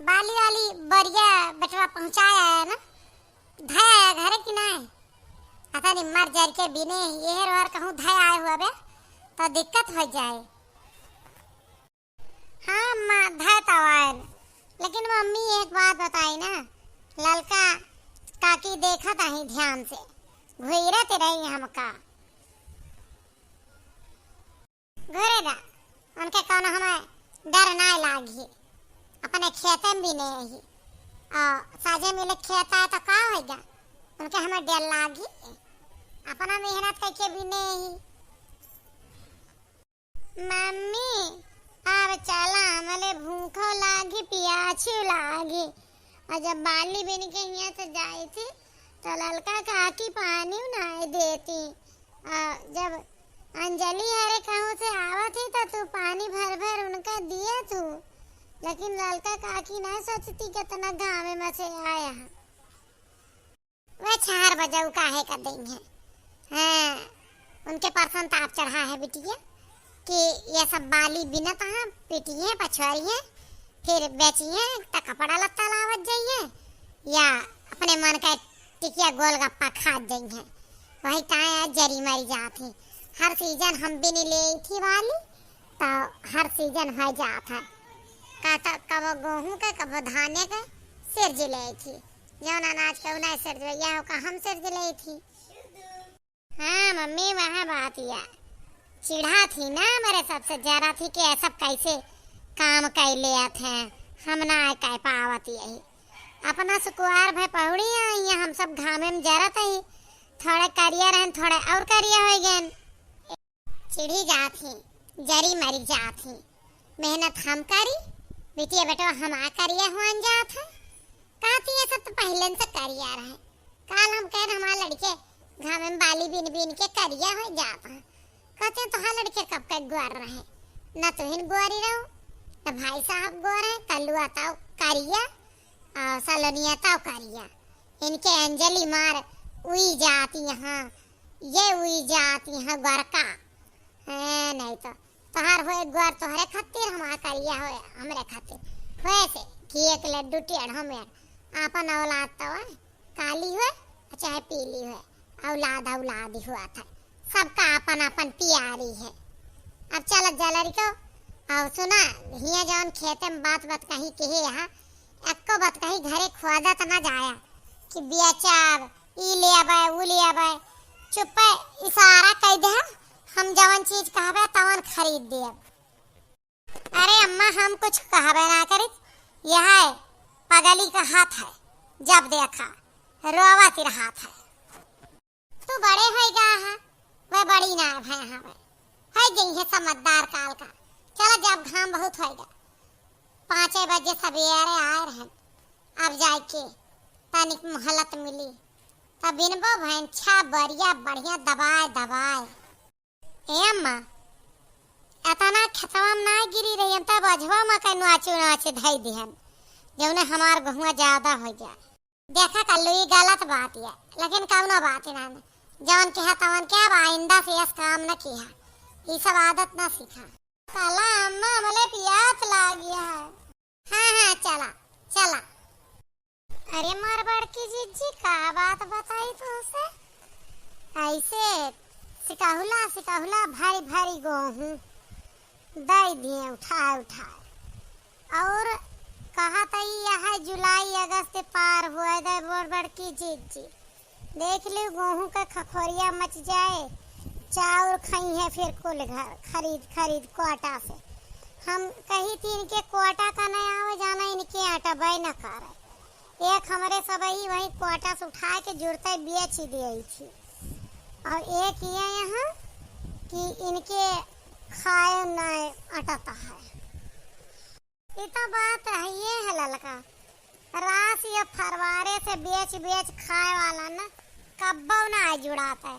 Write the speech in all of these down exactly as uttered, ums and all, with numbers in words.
बाली वाली बोरिया बेटवा पहुँचाए आया ना, धय आया घरे कि नाहीं? पता नहीं, मर जर के बिने, एहर ओहर कहूँ धय आए हुआ बे, तो दिक्कत हो जाए। हाँ अम्मा, धय तो आयल, लेकिन मम्मी एक बात बताई ना, ललका काकी देखत आही ध्यान से, घुरत रही हमका। घुरे दा, उनके कौनो हमें डर नाय लागी, अपने खेते में बिने ही, और साझे मिले खेत आए तो का होइगा, उनके हमें डर लागी, अपना मेहनत करके बिने ही। मम्मी, अब चला, हमले भूखो लागी, पियाछियो लागी। और जब बाली बिन के हियाँ से जाई थी, तो ललका काकी पानी नाय देती। और जब अंजलि हरे कहूँ से आवत ही, तो तू पानी भर भर उनका दिया तू। लेकिन ललका काकी नाय सोचती, कितना गाँव में से आया है। वे चार बजे उ काहे का देइहैं? हाँ, उनके परसन ताप चढ़ा है बिटिया कि ये सब बाली बिनत हैं, पिटिहैं, पछोरिहैं, फिर बेचिहैं, त कपड़ा लत्ता लावत जइहैं, या अपने मन का टिकिया गोलगप्पा खात जइहैं। वही ताए आज जरी मरी जात ही। हर सीजन हम बिन लेई थी बाली, तो हर सीजन हो जात है। का तो कबो गेहूं के, कबो धाने के सिरज लेई थी। जौन अनाज के उनाज सिरज भैया हो का हम सिरज लेई थी। हाँ मम्मी, वह बात या चिढ़ा थी ना, मेरे सबसे जरा थी कि ये सब कैसे काम कर लेत हैं, हम ना कर पावत यही। अपना सुकुवार भय पहुड़ी आई हैं, हम सब घामे में जरत ही, थोड़े करिया रहन, थोड़े और करिया हो गए। चिढ़ी जात ही, जरी मरी जात ही। मेहनत हम करी, बिटिया बेटवा हम आ करिया हुआन जात है। कहती है सब तो पहले से करिया रहे। काल हम कहे हमारे लड़के घामे में बाली बीन बीन के करिया हो जात है। कहते हैं तोहार लड़के कब के गोर रहे, न तुहिन गोरी रहो, न भाई साहब गोर है, कल्लुआ ताऊ करिया, और सलोनिया ताऊ करिया। इनके अंजलि मार उई जाती हैं, ये उई जाती हैं गोरका। हैं, नहीं तो तोहार होए गोर तोहरे खातिर, हमार करिया होए हमरे खातिर। होए से कि एक लड्डू टेढ़ो मेढ़, आपन औलाद तो है, काली होए चाहे पीली होए, औलाद औलाद ही हुआ था। सबका आपन आपन प्यारी है। अब चल जलरी को, और सुना, हिया जौन खेते में बात बात कही कहे यहाँ, एक्को बात कही घरे खोदत ना जाया कि बेचब, ई लेबे, ऊ लेबे। चुप्पे इशारा कह दे, हम जवन चीज कहबे तवन खरीद देब। अरे अम्मा, हम कुछ कहबे ना करित, यह पगली का हाथ है, जब देखा रोवत रहत है। तू बड़े होइगा हा, वह बड़ी ना भय हवे, है जइहैं समझदार काल का। चला जब घाम बहुत होइगा, पाँचे बजे सबेरे आए रहन, अब जाइके तनिक मोहलत मिली, तब बिनबो भैन छा बरिया बढ़िया दबाए दबाए। ए अम्मा, एतना खेतवा में ना गिरी रही, हम तब अझवा में के नोचे नोचे धई दिहन, जौने हमार गहुआ ज्यादा हो जाए। देखा कल्लू, ई गलत बात है, लेकिन कौनो बात ना, जवन किहा तवन किहा, अब आइंदा से यस काम न किहा, ई सब आदत न सीखा। चला अम्मा, हमले पियास लागी है। हाँ, हाँ, चला, चला। अरे मोर बड़की जिज्जी, का बात बताई तुमसे? ऐसे सिकहुला, सिकहुला भारी, भारी गोहूँ दई दिए उठाए, उठाए। और कहा त ई यह जुलाई अगस्त पार हुए दे मोर बड़की जिज्जी। देख ली, गोहूँ के खखोरिया मच जाए, चाउर खइहैं फिर कुल घर खरीद खरीद कोटा से। हम कही थी इनके कोटा का नहीं आवे जाना, इनके अटबे न करे। एक हमरे सबही वही कोटा से उठा के जुड़ते बेच दिए थी, और एक ये यहाँ कि इनके खाए नहीं अटता है। ई तो बात है, ये है ललका। रास ये फरवारे से बेच बेच खाए वाला ना, कब्बो ना आए जुड़ात है।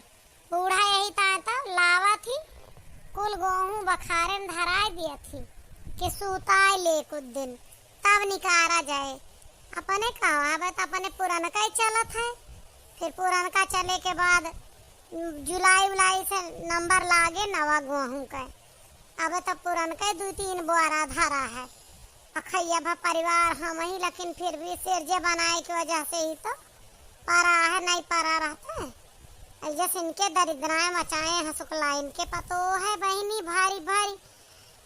बूढ़ा यही ताए तो लावत ही, कुल गोहूँ बखारे में धराए दियत ही कि सुताए ले कुछ दिन, तब निकारा जाए। अपने कहवा बे तो अपने पुरनका ही चलत है, फिर पुरनका चले के बाद जुलाई उलाई से नंबर लागे नवा गोहूँ के। अब तो पुरनके दू तीन बोरा धरा है। अखैया भा परिवार हम ही, लेकिन फिर भी सिरजे बनाए की वजह से ही तो परा है, नहीं परा रहते। अब जैसे इनके दरिद्राएं मचाए हैं सुकला, इनके पतो है बहिनी, भारी भारी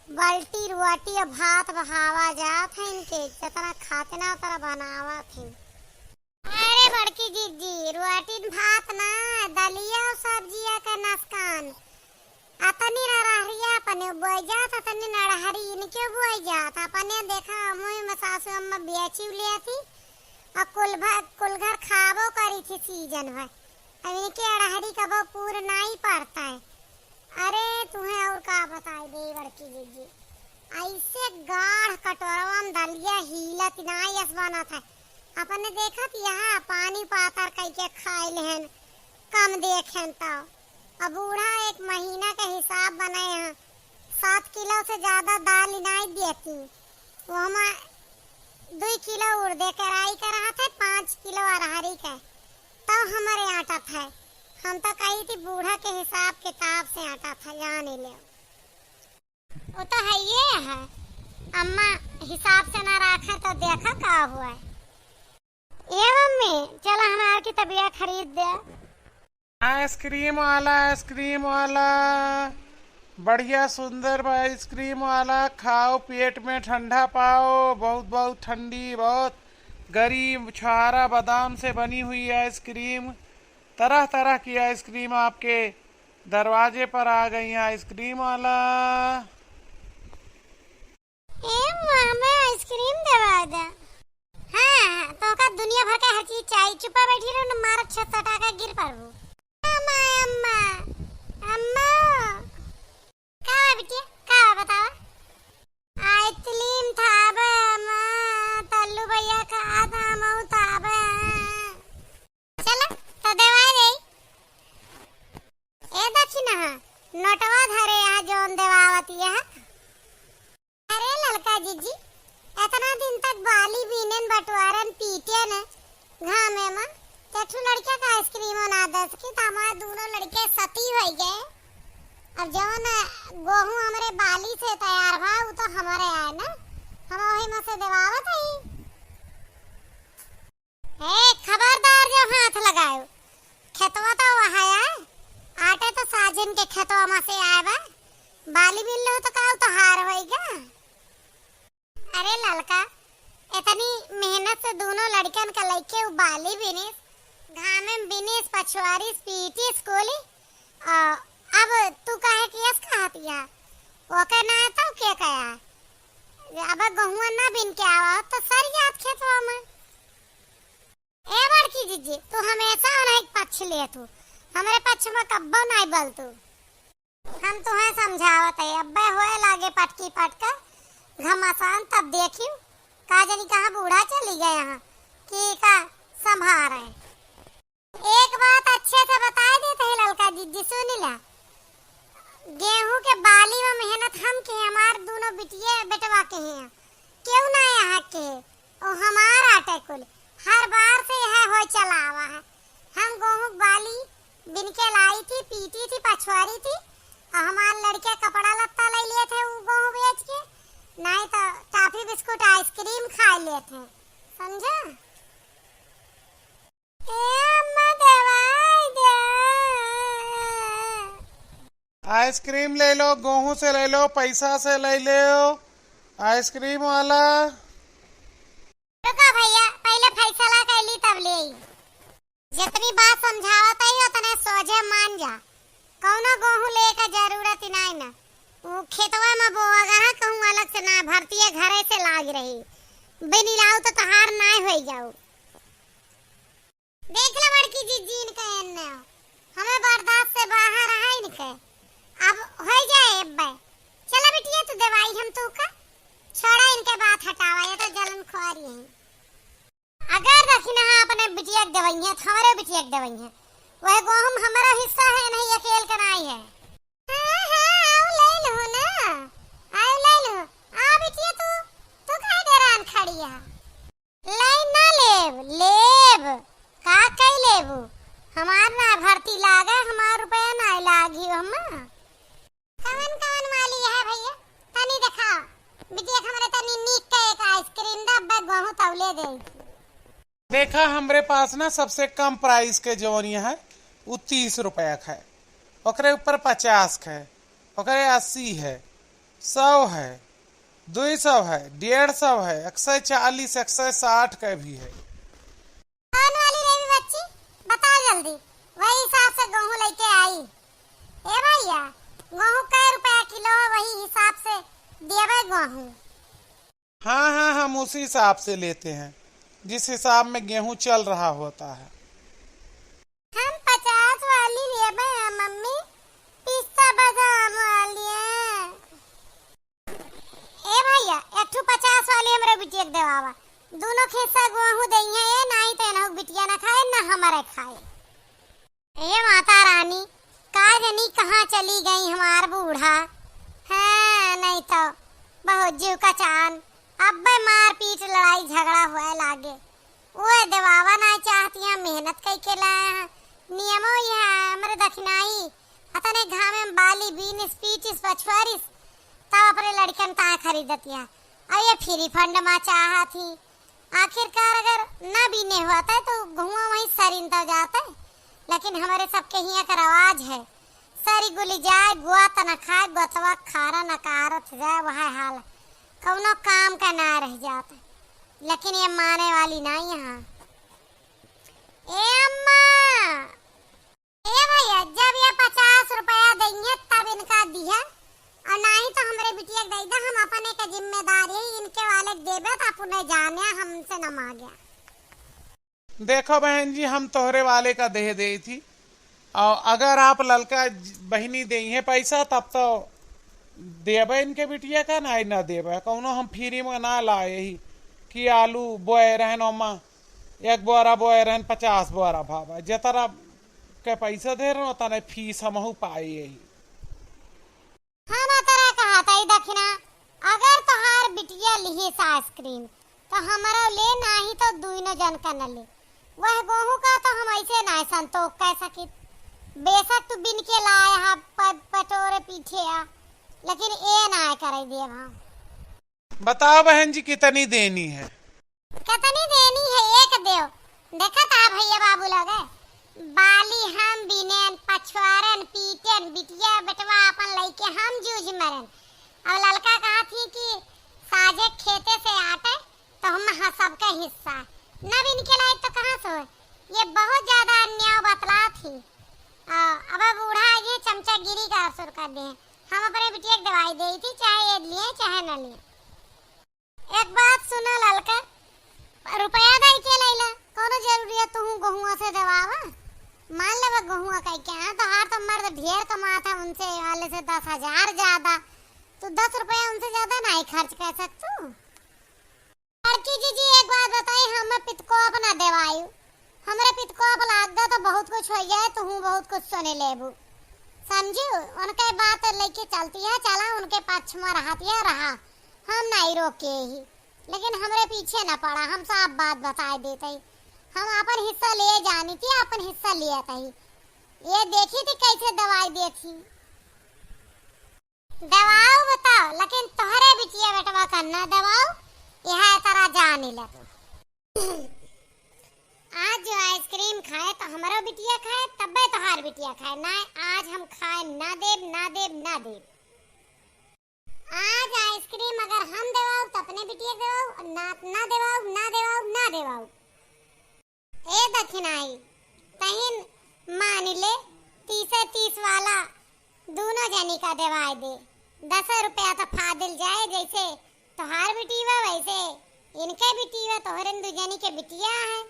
बाल्टी रोटी और भात बहावा जात है इनके, जितना खाते ना उतना बनावत है। अरे बड़की जिज्जी, रोटी भात ना, दलिया और सब्जिया का नसकान। अतनी अरहरिया अपने बोई जात, अतनी अरहरी इनके बोई जात। अपने देखा, मुँह में सासू अम्मा बेची लेती और कुल भर, कुल घर खाबो करी थी सीजन भर। अब इनके अरहरी कबो पूर नाई पड़ता है। अरे तुहें और का बताई दे बड़की जिज्जी, ऐसे गाढ़ कटोरवा में दलिया हीलत नाई अस बनत है। अपने देखत यहाँ पानी पातर कई के खाए लेहन, कम देखेन तो। अब बूढ़ा एक महीना के हिसाब बनाए हैं, सात किलो से ज्यादा दाल नाई देती। वो हम दुई किलो उड़दे के राई के रहत है, पाँच किलो अरहरी के, तब हमरे आटत है। हम तो कही थी बूढ़ा के हिसाब किताब से आटत है, जान ले। वो तो है ये है, अम्मा हिसाब से ना रखे तो देखा का हुआ है। ए मम्मी, चला हमार की तबिया खरीद दे। आइसक्रीम वाला, आइसक्रीम वाला, बढ़िया सुंदर बा आइसक्रीम वाला, खाओ पेट में ठंडा पाओ, बहुत बहुत ठंडी, बहुत गरम छुआरा बादाम से बनी हुई आइसक्रीम, तरह तरह की आइसक्रीम आपके दरवाजे पर आ गई है आइसक्रीम वाला। ए, हमें आइसक्रीम देवा दे। हाँ, तोहका दुनिया भर के हर चीज चाही। चुप्पा बैठी रहो, न मारब छत सटा के गिर पड़बू। अम्मा, अम्मा, अम्मा। का बा बिटिया? का बा बतावा? आइसक्रीम था बे अम्मा, तल्लू भैया का था, मऊ था बे। चला, तो देवा दे। ए दक्षिणा, नोटवा धरे यहाँ जौन देवावत यहाँ। अरे ललका जिज्जी, एतना दिन तक बाली बीनेन, बटवारन, पीटेन घामे मा, ते ठू लड़किया का आइसक्रीमो ना दे सकी, तो हमार दूनो लड़के सती होई गए। अब जौन गोहूँ हमरे बाली से तैयार भा, उ तो हमरे आए ना, हम वही मा से देवावत हई। ए, खबरदार जो हाथ लगायो, खेतवा तो वहाया, आटे तो साजिन के खेतवा मा से आए बा, बाली बिन लो तो का उ तो हार होइगा? अरे ललका, इतनी मेहनत से दूनो लड़कन का लइके उ बाली बिनिस, घामे में बिनिस, पछवारिस, पीटिस कुली, आ, अब तू काहे कियस कहतिया? ओके ना तो के कया? अब गहुआ ना बिन के आवा तो सर जात खेतवा मा। ए बड़की जिज्जी, तू हमेशा उन्हीं के पक्ष लेत हू, हमरे पक्ष मा कब्बो नाई बोलतू। हम तुहें समझावत है, अब्बे होए लागे पटकी पटका घमासान, तब देखियो का जनी कहाँ बूढ़ा चली गए हैं कि का संभार है। एक बात अच्छे से बताए देत है ललका जिज्जी, सुन ला, गेहूं के बाली मा मेहनत हम के, हमार दूनो बिटिये बेटवा के हैं, केहू ना यहाँ के, ओ हमार आटे कुल, हर बार से यह हो चला आवा है। हम गोहूं के बाली बिन के लाई थी, पीटी थी, पछवारी थी, और हमार लड़के कपड़ा लत्ता ले लिए थे उ गोहूं बेच के, नहीं तो टॉफी बिस्कुट आइसक्रीम खा लिए थे, समझा? ए अम्मा, दवाई दे। आइसक्रीम ले लो, गोहूं से ले लो, पैसा से ले लो, आइसक्रीम वाला। रुका भैया, पहले फैसला कर ली तब ले। जितनी बात समझावत है उतने सोझे मान जा, कौनो गोहूं लेके जरूरत ही नाई ना। वो खेतवा में बोआ गहा कहूँ अलग से ना भरतिया घरे से लाग रही, बिन लाऊ तो तहार नाई होई जाऊ। देख लो बड़की जिज्जी इनके एन्ने हो। हमें बर्दाश्त से बाहर है इनके। अब हो जाए अब्बे। चला बिटिया तू दवाई हम तू का। छोड़ा इनके बात हटावा, ये तो जलन खुआरी है। अगर दखिनहा अपने बिटिया के देवई है, तो हमरे बिटिया के देवई है। वह गोहूं हमरो हिस्सा है, नहीं अकेल के नाई है। हाँ, हाँ, आओ ले लो ना। आओ ले लो। आ बिटिया तू, तू काहे डेरान खड़ी है? लाई ना लेब, लेब। का कई लेबू? हमार ना भर्ती लागे, हमार रुपया ना लागी ओहमा। कवन कवन माली है भैया? तनी देखाओ। बिटिया, हमरे तनी नीक के एक ice cream दा, अब्बे गोहूँ तौले दे। देखा, हमरे पास ना सबसे कम price के जौन है, उ तीस रुपया के है, ओकरे ऊपर पचास के है, ओकरे अस्सी है, सौ है, दुई सौ है, डेढ़ सौ है, एक सौ चालीस, एक सौ साठ के भी है। कौन वाली लेबी बच्ची, बताओ जल्दी, वही हिसाब से गोहूँ लेके आई। ए भैया, गोहूँ कै रुपया किलो है, वही हिसाब से देबे गोहूँ। हाँ, हाँ, हम उसी हिसाब से लेते हैं, जिस हिसाब में गेहूं चल रहा होता है। हम पचास वाली लेबे हैं मम्मी, पिस्ता बादाम वाली है। ए भैया, एक ठो पचास वाली हमरे बिटिया के देवावा, दोनों खेसा गोहूं दइहे, ए नाहीं तो एनहु बिटिया ना खाए, ना हमरे खाए। ए माता रानी, का जनी कहाँ चली गई हमार बूढ़ा? हाँ, नहीं तो बहुत जीव का चान। अब्बे मारपीट, लड़ाई झगड़ा हुए लागे। ओए देवावा नाहीं चाहतिया, मेहनत कई के लाए हैं। नियमो यह है, हमरे दखिनाई अतने घामे में बाली बीनिस, पीटिस, पछुआरिस, तब अपने लड़कन ताए खरीदतिया। अब ये free fund मा चाहत ही। आखिरकार अगर ना बीने होत है तो गोहुआ वहीं सरिन तो जात है, लेकिन हमरे सबके हियाँ का रवाज है, सरी गुली जाए, गोत न खाए, गोतवा खारा न कारत जाए, वह हाल कौनो काम का ना रह जात है। लेकिन ये माने वाली ना यहाँ। ए अम्मा, ए भैया, जब ये पचास रुपया देइहे तब इनका दिहे, और नाहीं तो हमरे बिटिया के दे दे, हम अपने के जिम्मेदारी है, इनके वाले के देबे तो अपने जाने, हमसे न मांगे। देखो बहन जी, हम तोहरे वाले का दे देई थी, और अगर आप ललका ज-, बहिनी देइहे पैसा तब तो देबे इनके बिटिया का, नाहीं ना देबे, कौनो हम free में ना लाए ही कि आलू बोए रहन ओमा एक बोरा बोए रहन पचास बोरा भावा, जेतरा के पैसा दे रहे, ओतने फीस हमहू पाए यही। हम अतरा कहत हई दखिना, अगर तोहार बिटिया लिहिस ice cream, तो हमरो ले, नाहीं तो दुइनो जन का न ले। वह गोहूँ का तो हम ऐसे नाहीं संतोख कह सकित। बेशक तू बिन के लाए हा, प-, पटोरे पीठे आ, लेकिन ए नाहीं करे देब हम। बताओ बहन जी, कितनी देनी है? कितनी देनी है, एक देव। देखत हा भैया बाबू लोग, बाली हम बीनेन, पछुआरन, पीटेन, बिटिया बेटवा अपन लइके हम जूझ मरन। अब ललका कहत ही कि साझे खेते से आटे, तो हम हाँ सबके हिस्सा। न बीन के लाए तो कहाँ से होए? ये बहुत ज्यादा अन्याय बतलात ही। आ, अब बूढ़ा ये चमचागिरी का असर कर दे। हम अपने बिटिया के दवाई देई थी, चाहे ये लिए, चाहे न लिए। एक बात सुना ललका, रुपया दई के लैला, कौनो जरूरी है तुहू गोहुआ से दवावा? मान लेबा गोहुआ कह के, हाँ, तोहार तो मर्द ढेर कमात है, उनसे वाले से दस हजार ज्यादा, तू दस रुपया उनसे ज्यादा नाहीं खर्च कर सकतू। बड़की जीजी, एक बात बताई, हम पितकोप ना देवायु, हमरे पितकोप लाग दे तो बहुत कुछ हो जाए, तुहू बहुत कुछ सुने लेबू, समझू? उनके बात लेके चलती है, चला उनके पक्ष में रहती है, रहा, हम नहीं रोके ही। लेकिन हमरे पीछे न पड़ा, हम साफ बात बताए देत ही। हम आपन हिस्सा लिए जानी थी, आपन हिस्सा लिए ही। ये देखी थी कैसे दवाई देत ही। दवाऊ बताओ, लेकिन तोहरे बिटिया बेटवा का न दवाऊ, यह तरह जानी ले तू। आज जो ice cream खाए तो हमरो बिटिया खाए, तब्बे तोहार बिटिया खाए। ना, आज हम खाए ना देब, ना देब, ना देब। आज ice cream अगर हम देवाऊ, त अपने बिटिया देवाऊ, ना, ना देवाऊ, ना देवाऊ, ना देवाऊ। ए दखिनाई, तहिन मान ले, तीसे तीस वाला दूनो जनी का देवाए दे। दस रुपया त फादिल जाए, जैसे तोहार बिटिया वैसे इनके बिटिया, तोहरन दू जनी के बिटिया है।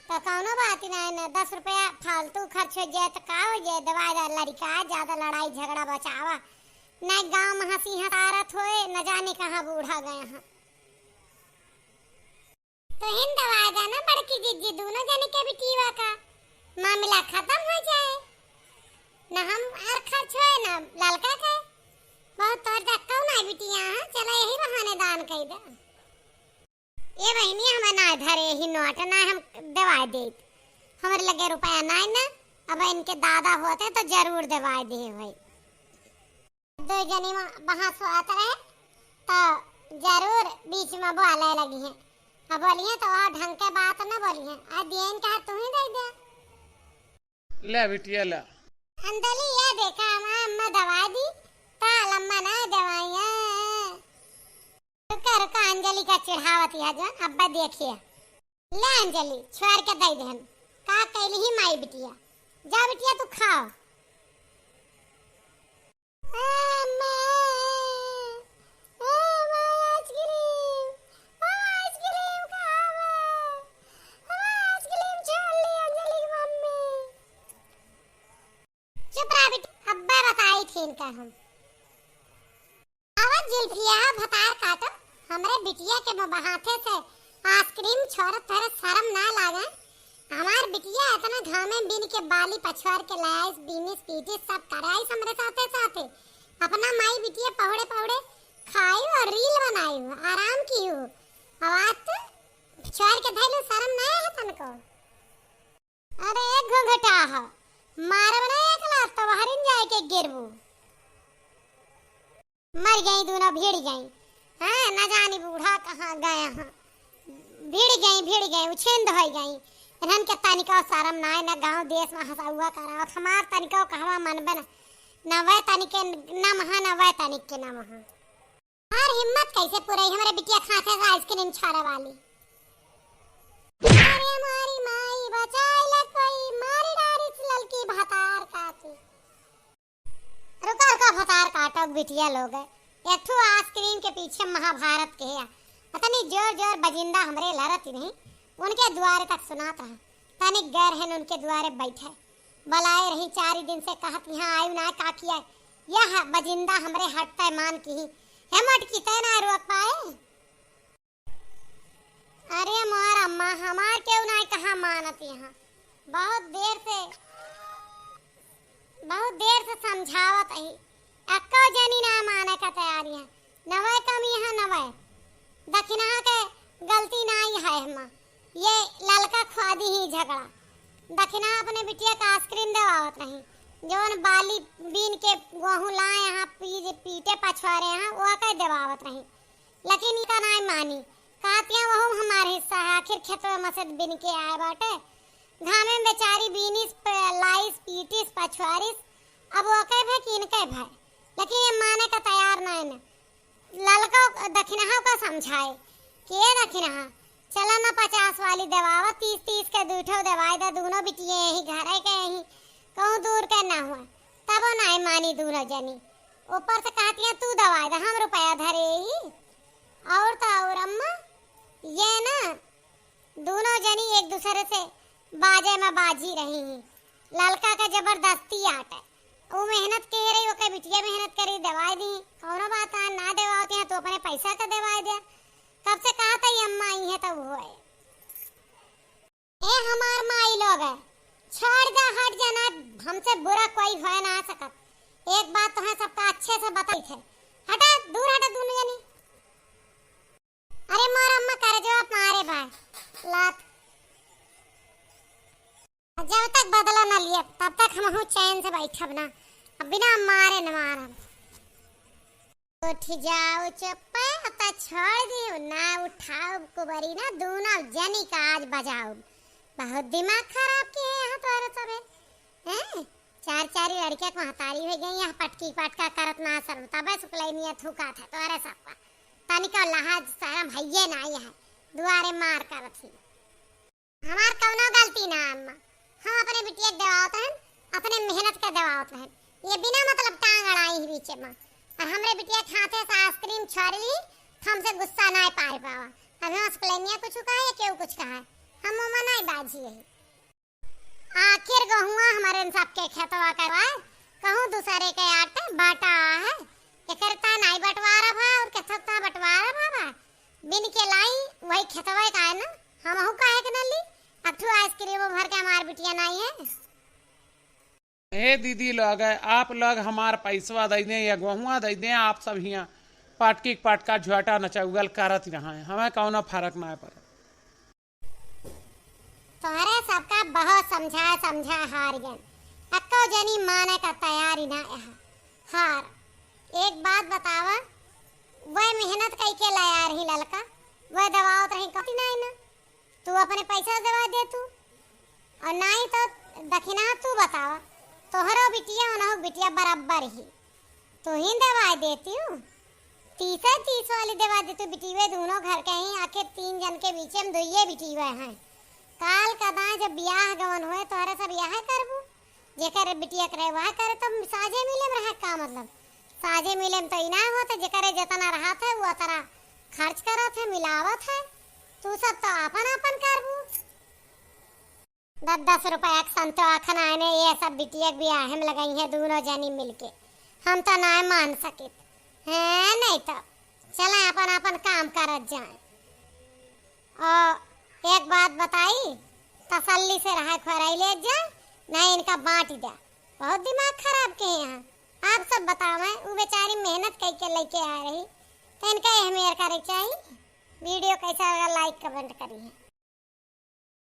त कौनो बात ना है, ना दस रुपया फालतू खर्च हो जाए त का हो जाए, देवाए दे लड़का, ज्यादा लड़ाई झगड़ा बचावा। न गाँव में हँसी हँसारत होए, न जाने कहाँ बूढ़ा गए हैं। तो हिन दवा जाना बड़की जिज्जी, दूनो जने के बिटिया का मामला खतम हो जाए, न हम और खर्च होए, न ललका के। बहुत तोर जक्का ना बिटिया, हाँ, चला यही बहाने दान कई दे। ए बहिनी, हमें ना धरे ही नोट, ना हम देवाए देत। हमरे लगे रुपया नाई ना, अब इनके दादा होते तो जरूर देवाए दे भाई। दो जनी मा-, बहस होत रहे, तो जरूर बीच में बोले लगी हैं। अब बोलिए तो और ढंग के बात न बोलिए। आ दियन का तू ही दे दे। ले बिटिया ले। अंजलि, ये देखा, अम्मा, अम्मा दवाई दी, ताल अम्मा ना दवाइयाँ। रुका, रुका, अंजलि का चिढ़ावत है जौन, अब्बा देखिए। ले अंजलि, छोड़ के दे देहन। का कैली ही माई बिटिया। जा बिटिया, तू खाओ। ए अम्मा, ए अम्मा, आइसक्रीम, ओ आइसक्रीम खावा, ओ आइसक्रीम छोड़ ली अंजलि की मम्मी। चुप रहा बेटी, अब्बा बताई थी इनका हम। आवा जुल्फिया भतार काटो, हमरे बिटिया के मुँह हाथे से आइसक्रीम छोड़त तोहरे शर्म ना लागे? हमार बिटिया इतना घामे बिन के बाली पछवार के लाइस, बीनिस, पीटिस, सब कराइस हमरे साथे साथे। अपना माई बिटिया पहुड़े पहुड़े खाई और रील बनाई हो, आराम की हो। अब आज तो छोड़ के धैलू, शर्म ना है तनको? अरे एक घूंघटा हो, मारब ना एक लात तो बहरिन जाए के गिरबू। मर गई दोनों, भिड़ गई। हाँ, न जानी बूढ़ा कहाँ गए हैं। भिड़ गई, भिड़ गई, उछिंद हो गई। इन्हन के तनिको शर्म ना है, न गाँव देश में हंसौआ करावत। हमार तनिको कहवा मनबे न, न वह तनिक के न महा, न वह तनिक के न महा। हमार हिम्मत कैसे पुरई हमरे बिटिया खाते से आइसक्रीम छाड़े वाली। अरे मारी माई बचाए ला कोई, मारी डारिस ललकी भतार काटी। रुका, रुका, भतार काटो बिटिया लोग। एक ठो आइसक्रीम के पीछे महाभारत के है। इतनी जोर जोर बजिंदा हमरे लड़त रही, उनके दुआरे तक सुनात रहा। तनिक गैर है उनके दुआरे बैठे। बलाए रही चार दिन से कहत यहाँ आयु ना काकी आए। यह बजिंदा हमरे हटते मान की ही। हेमट की तय ना रोक पाए। अरे मोर अम्मा, हमार केहू नाई कहा मानत यहाँ। बहुत देर से, बहुत देर से समझावत ही, एक्को जनी ना माने का तैयारी है। नवय कमी है, नवय दखिनहा के गलती नाई है हमा। ये ललका खुआदी ही झगड़ा। दखिनहा अपने बिटिया का आइसक्रीम देवावत रही, जौन बाली बीन के गोहूँ लाए यहाँ पी-, पीटे पछवारे यहाँ, वो के देवावत रही। लेकिन इनका नाई मानी, कहतिया वहू हमार हिस्सा है, आखिर खेतवे में से बिन के आए बाटे। घामे में बेचारी बीनिस, प-, लाइस, पीटिस, पछवारिस, अब ओके भय कि इनके भय, लेकिन ये माने का तैयार नाई न। ललको दखिनहा का समझाए कि ये दखिनहा, चला ना पचास वाली देवावा, तीस तीस के दू ठो देवाई दे, दोनों बिटिये यही घरे के यही, कहूँ दूर के ना हुआ, तबो नाई मानी दोनों जनी। ऊपर से कहतिया, "तू दवाई दे, हम रुपया धरे ही।" और तो और अम्मा, ये ना दोनों जनी एक दूसरे से बाजे में बाजी रही ही। ललका के जबरदस्ती आटे, वो मेहनत के रही, ओके बिटिया मेहनत करी, दवाई दी, कौनो बात आ, ना देवावती है तो अपने पैसा का दवाई दे। कब से कहा था ये अम्मा आई है तब हुआ है। ए हमार माई लोग है, छोड़ जा, हट जा ना, हमसे बुरा कोई होए ना सकत। एक बात तो है, सबका अच्छे से बताई थे। हटा, दूर हटा दोनों जनी। अरे मोर अम्मा कर जो आप मारे भाई लात। जब तक बदला ना लिए तब तक हमहू चैन से बैठब ना। अब बिना मारे न मारब। उठ जाओ चुप्पे, अब त छोड़ दियो ना, उठाओ कुबरी ना, दोनों जनी का आज बजाओ। बहुत दिमाग खराब किए यहाँ तोरे सबे, हैं? चार चार लड़के के महतारी हो गई, यहाँ पटकी पटका करत ना सर, तबे सुकलैनिया थूका था तोरे सबका। तनिको लाज शरम हइये ना है, दुआरे मार करत ही। हमार कौनो गलती ना अम्मा, हम अपने बिटिया के देवावत हन, अपने मेहनत के देवावत हन। ये बिना मतलब टांग अड़ाई ही बीचे में, और हमरे बिटिया के हाथे से आइसक्रीम छोड़ ली, तो हमसे गुस्सा ना पार पावा। अभी हम सुकलैनिया कुछ कहा या केहू कुछ कहा, हम ओमा ना बाजी है। आखिर गहुआ हमारे इन सबके खेतवा करवा, कहूँ दूसरे के आटे बाटा है, एकर ता नाई बंटवारा भा और केथक ता बंटवारा भा बा। बिन के लाई वही खेतवा का है ना, हमहू काहे के न ली? अठू आइसक्रीम भर के हमार बिटिया नाई है। ए दीदी लोग, आप लोग हमार पैसवा दे दें या गोहुआ दे दें, आप सब हियाँ पटकी के पटका झोटा नचौगल करत रहा है, हमें कौनो फर्क ना पड़े। तोहरे सबका बहुत समझा समझा हार गन, अक्को जनी माने का तैयारी ना यहाँ। हार, एक बात बतावा, वह मेहनत कई के लाया रही ललका, वह दवावत रही कति नाई ना। तू अपने पैसा देवा दे तू, और नाई तो दखिना तू बतावा, तोहरो बिटिया उनहु बिटिया बराबर ही, तू ही देवा देती हूँ। तीसे तीस वाली देवा दे तू, बिटिवे दोनों घर के ही, आखिर तीन जन के बीचे में दुइये बिटिवे हैं। काल का दाएं जब बियाह गवन होए तोहरे सब यह करबू, जेकर बिटिया करे वह करे, तो साझे मिले में रहे का मतलब? साझे मिले में तो ई ना होते, जेकरे जितना रहत है वो उतना खर्च करत है, मिलावत है। तू सब तो आपन आपन करबू। दस दस रुपया के संतवा खनाए ने ये सब बिटिया के बियाह में लगाई है दोनों जनी मिलके। हम तो ना मान सकित हैं, नहीं तो चला अपन अपन काम करत जाए। और एक बात बताई, तसल्ली से रहा खोराई ले जाए, नहीं इनका बांट दे। बहुत दिमाग खराब के हैं। आप सब बतावें, वो बेचारी मेहनत कई के लेके आ रही, तो इनका अहमियत करे चाहिए। वीडियो कैसा लगा, like comment करिए।